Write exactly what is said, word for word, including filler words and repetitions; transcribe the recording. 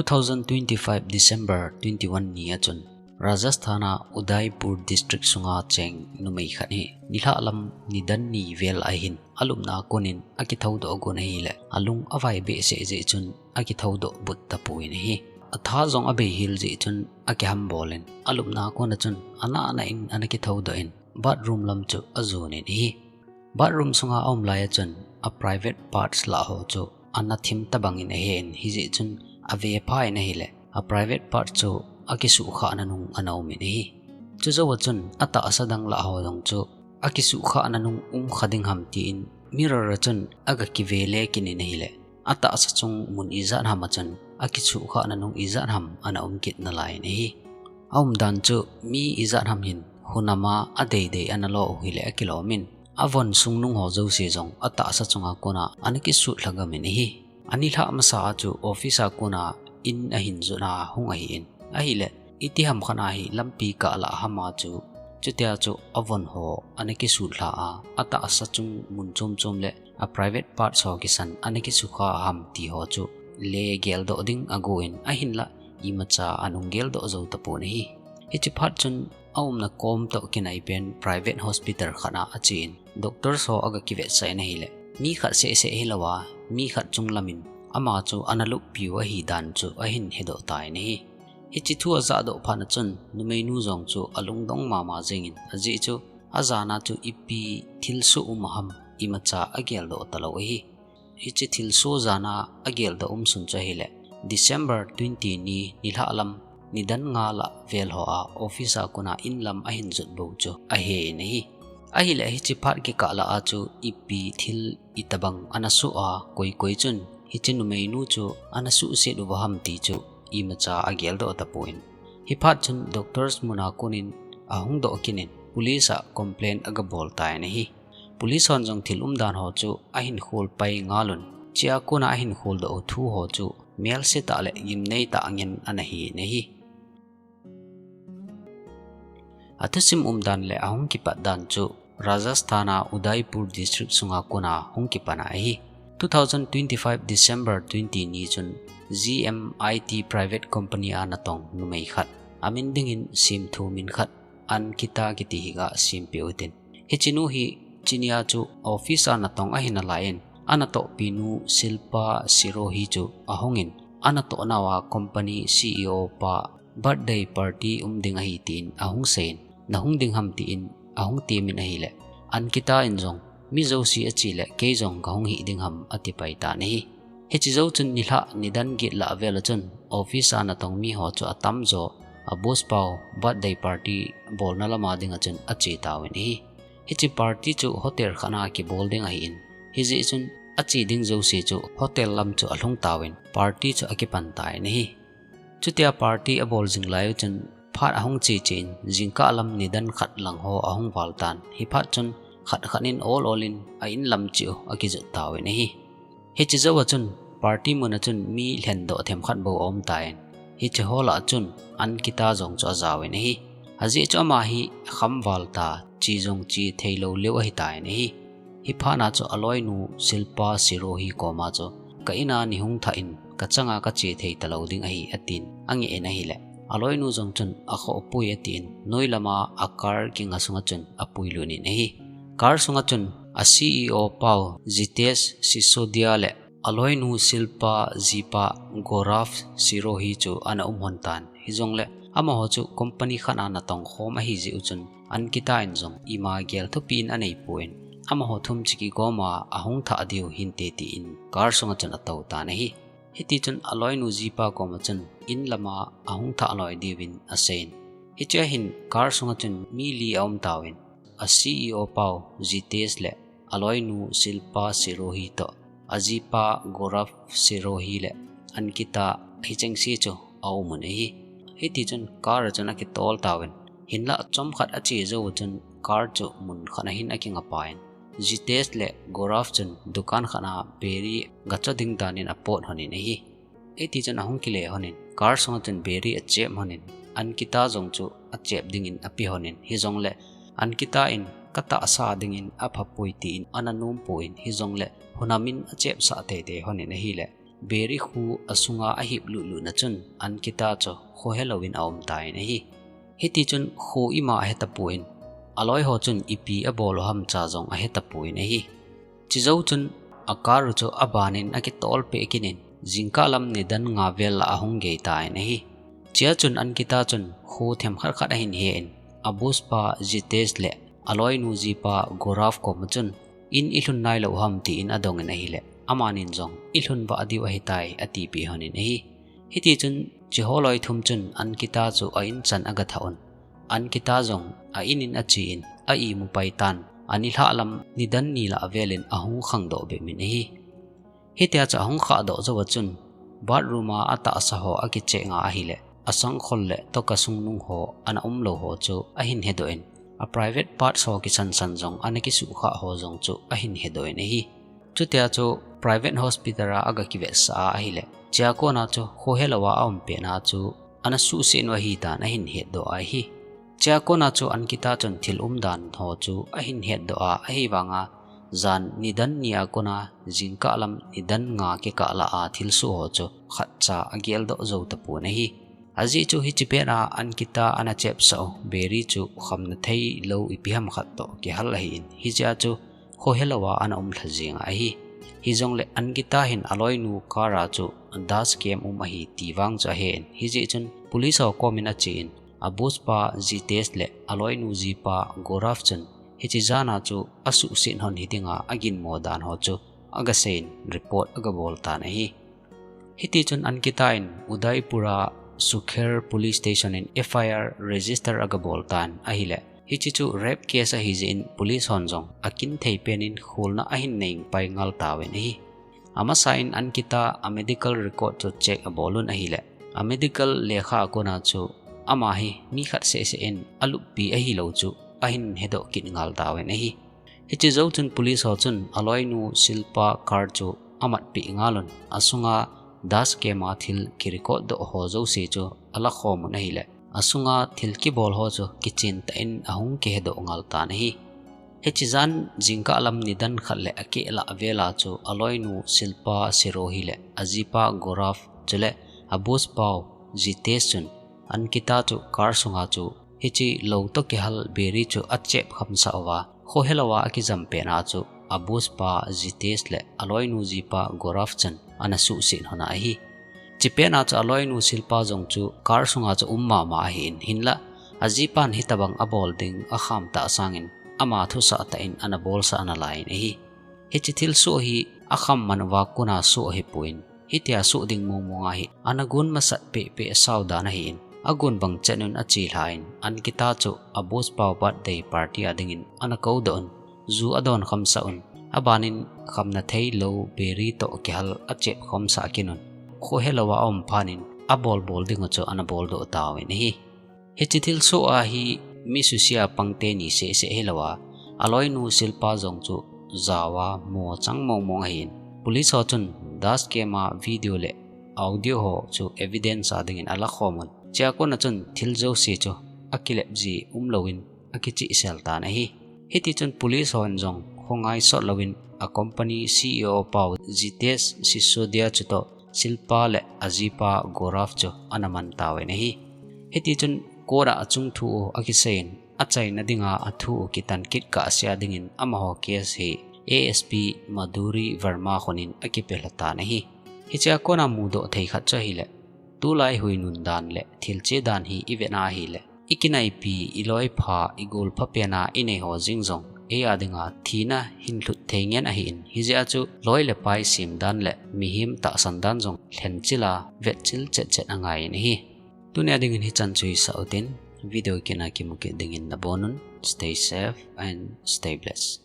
Two thousand twenty-five December twenty-one ni a chun Rajasthan a Udaipur district sunga cheng numei khat hi nilhah lam nidan ni vel a hin alupna a konin akithoudoh gon ahile alung avai behseh jeh chun akithoudoh but tapon ahi. Atha jong abei hel jeh chun akihambol in alupna a kon a chun anahna in ana kithoudoh in bathroom lam chu ajon in ahi. Bathroom sunga aum lai a chun a private parts lah ho chu ana thim tabang in ahen, hijeh chun avepha in ahile a private part chu akisuhkhah nanung ana um in ahi. Chujou a chun atahsa dang lah ho jong chu akisuhkhah nanung um kha ding ham tin mirror a chun aga kive le kit in ahile atahsa chung mun ijat ham a chun akisuhkhah nanung ijat ham ana um kit nalai in ahi. Aumdan chu mi ijat ham hin hunam a adeidei ana lo u hile akilom in avon sungnung ho jouse jong atahsa chunga kona ana kisutlha gam in ahi. Anilhah masa a chu office a kona in ahin jot a hung ahin, ahile itiham khat a hi lampi kah lah ham a chu chutia chu avon ho ana kisutlha a atahsa chung mun chom chom le a private parts ho kisan ana kisukha ham ti ho chu le geldoh ding agon ahinlah imacha anung geldoh jou tapon ahi. Hiche phat chun aumna kom toh kinai pen private hospital khat a achen doctors ho aga kivetsah in ahile mi khat sehseh hilou a mi khat chunglam in ama chu ana luppiu ahidan chu ahin hedoh tan ahi. Hiche thu ajahdoh phat a chun numeinu jong chu alungdong mama jeng in ajeh chu ajana chu ipi thilsoh um ham imacha ageldoh talou ahi. Hiche thilsoh jana ageldoh umsun chu ahile December twenty ni nilhah lam nidan nga lah vel ho a office a kona in lam ahin jot bou chu ahen ahi. Ahile hiche phat kikah lah a chu ipi thil itobang ana soh a koi koi chun hiche numeinu chu ana suhset uva ham ti chu imacha ageldoh tapon, hiphat chun doctors mun a konin ahung doh kit in police a complaint aga bol tan ahi. Police hon jong thil umdan ho chu ahin khol pai ngal un, chea kona ahin kholdoh u thu ho chu melse tah le gimnei tah ngen ana hi in ahi. Athusim umdan le ahung kipat dan chu Rajasthan a Udaipur district sunga kona hung kipan ahi. Two thousand twenty-five December twenty ni chun G M I T private company a natong numei khat, amin dingin simthu min khat, Ankita kiti hi gasempeh utin, hichenu hi chunia chu office a natong ahi nalai in, anatohpinu Shilpa Sirohi chu ahungin, anatohnauva company C E O pa birthday party um ding ahi tin ahung seiyin, nahung ding ham tin ahung temin ahile, Ankita in jong, mi jouse ache le kei jong kahung hi ding ham atipai tan ahi. Hiche jou chun nilhah nidan get lah vel a chun office a natong miho chu atamjo, a boss pau birthday party bolna lama dinga chun ache tauvin ahi. Hiche party chu hotel khat a kibol ding ahin, hijeh chun ache ding jouse chu hotel lam chu alhung tauvin party chu akipan tan ahi. Chutia party abol jing lai u chun phat ahung cheche in jingkah lam nidan khat lang ho ahung val tan, hiphat chun khat khat in ol ol in a in lam cheh u akijot tauvin ahi. Hiche jouva chun party muna chun mi lhendoh themkhat bou aum tan, hiche ho lah a chun Ankita jong chu ajaovin ahi. Ajeh chu ama hi khamval ta, che jong che theilou leu ahitan ahi. Hiphat a chu aloinu Shilpa Sirohi koma chu, ka in a neihung thah in, kachanga kache thei talou ding ahi, atin angeh in ahile, aloinu jong chun akhohpoi atin, noi lama a car kinga sunga chun apuilut in ahi. Car sunga chun a C E O pau Jitesh Sisodia le aloinu Shilpa jipa Gaurav Sirohi chu ana um lhon tan, hijongle amaho chu company khat a natong khom ahijeh u chun Ankita in jong ima gel thupi in aneipon, amaho thum chu kigoma ahung thah diu hinte tin car sunga chun atou tan ahi. Hitichun aloinu jipa koma chun in lama ahung thah loi diuvin aseiyin, hichea hin car sunga chun mi li aum tauvin, a C E O pau Jitesh le aloinu Shilpa Sirohi toh, ajipa Gaurav Sirohi le Ankita, hichengse chu aumun ahi. Hitichun car a chun akitol tauvin, hinlah chomkhat ache jouva chun car chu mun khat a hin akingapan, Jitesh le Gaurav chun dukan khat a beri gacho ding danin apot lhonin ahi. Hitichun ahung kile lhonin, car sunga chun beri achep lhonin, Ankita jong chu achep dingin ape lhonin, hijongle Ankita in katahsa dingin aphapoi tin ana nompon, hijongle hunamin achepsah teitei lhonin ahile, Beri khu asunga ahip lulu na chun Ankita chu khohe louvin aum tan ahi. Hiti chun kho ima ahe tapon, aloi ho chun ipi abol u ham cha jong ahe tapon ahi. Chijou chun a car u chu abanin akitol peh kit in, jingkah lam nidan nga vel a ahung gei tan ahi. Chea chun Ankita chun kho themkhat khat ahin he in, a boss pa Jitesh le aloinu jipa Gaurav koma chun, in ilhun nailou ham tin adongin ahile, amanin jong ilhun vah diu ahitai atipeh lhonin ahi. Hiti chun hiche holoi thum chun Ankita chu a in chan agatha un. Ankita jong a inin achen, a imu pai tan, anilhah lam nidan ni lah velin ahung khangdoh bep in ahi. Hitia chu ahung khahdoh jouva chun, bathroom a atahsa ho akicheck nga ahile, asangkhol le toka sungnung ho ana umlou ho chu ahin hedoh in, a private parts ho kisansan jong ana kisuhkhah ho jong chu ahin hedoh in ahi. Chutia chu private hospital a agakivetsah a ahile, chea kona chu khohe louva aum petna chu ana suhset u ahidan ahin hetdoh ahi. Chea kona chu Ankita chun thil umdan ho chu ahin hetdoh a, ahivanga jan nidan ni a kona jingkah lam nidan nga kikah lah a thilsoh ho chu khatcha ageldoh jou tapon ahi. Ajeh chu hiche pet a Ankita ana chepsah u Beri chu khamna theilou ipi ham khat toh kihal ahin, hijeh a chu khohe louva ana umlha jeng ahi. Hijongle Ankita hin aloinu car a chu dashcam um ahi ti vang chu ahen, hijeh chun police ho komin achen, a boss pa Jitesh le aloinu jipa Gaurav chun hiche jana chu asuhset lhon hidinga aginmo dan ho chu agaseiyin report agabol tan ahi. Hiti chun Ankita in Udaipur a Sukher Police Station in F I R register agabol tan ahile, hiche chu rape case ahijeh in police hon jong akinthei penin kholna ahin nei pai ngal tauvin ahi. Amasa in Ankita a medical record chu check abol un ahile, a medical lekha a kona chu ama hi mi khat sehseh in aluppi ahilou chu ahin hedoh kit ngal tauvin ahi. Hiche jou chun police ho chun aloinu Shilpa car chu amatpeh ngal un, asunga dashcam a thil kirecord doh ho jouse chu alakhom un ahile, asunga thil kibol ho chu kichen tah in ahung kihedoh ngal tan ahi. Hiche jan jingkah lam nidan khat le akeh lah vel a chu aloinu Shilpa Sirohi le ajipa Gaurav chule a boss pau Jitesh chun Ankita chu car sunga chu hiche lou toh kihal Beri chu achep khamsah uva, khohe louva akijam petna chu a boss pa Jitesh le aloinu jipa Gaurav chun ana suhset lhon ahi. Hiche petna chu aloinu Shilpa jong chu car sunga chu um mama ahin, hinlah ajipan hitobang abol ding akham tah sangin ama thusah tah in ana bolsah nalaiyin ahi. Hiche thilsoh hi akham man uva kona soh ahipon, hitia soh ding mongmong ahi, ana gon masat pehpeh sao dan ahin, agon bang chet un achelhan, Ankita chu a boss pau birthday party a dingin ana koudoh un, ju adon khamsah un, abanin khamna theilou Beri toh kihal achep khamsah kit un, khohe louva aum phat in abolbol dingu chu ana boldoh tauvin ahi. Hiche thilsoh a hi mi susia pangte ni sehseh hilouva, aloinu Shilpa jong chu jaova mochang mongmong ahin, police ho chun dashcam a video le audio ho chu evidence a dingin alakhom un, chea kona chun thil jouse chu akilep ji umlouvin akichihsel tan ahi. Hiti chun police hon jong khongai sot louvin a company C E O pau Jitesh Sisodia chutoh Shilpa le ajipa Gaurav chu ana man tauvin ahi. Hiti chun court a achung thu u akiseiyin, achaina dinga athu u kitan kit kahsea dingin amaho case hi A S P Madhuri Verma khonin akipelha tan ahi. Hichea kona mudoh thei khat chu ahile, tulai huinun dan le thilche dan hi ivet na ahile, ikinaipi, iloipha, igolpha pena inei ho jing jong, eia dinga thina hinlhut thei ngen ahin, hijeh a chu loi le pai sem dan le mihem tahsan dan jong lhenchil a vetchil chetchet angaiyin ahi. Tunia dingin hichan chu hisah utin, video kit a kimu kit dingin nabonun, stay safe and stay blessed.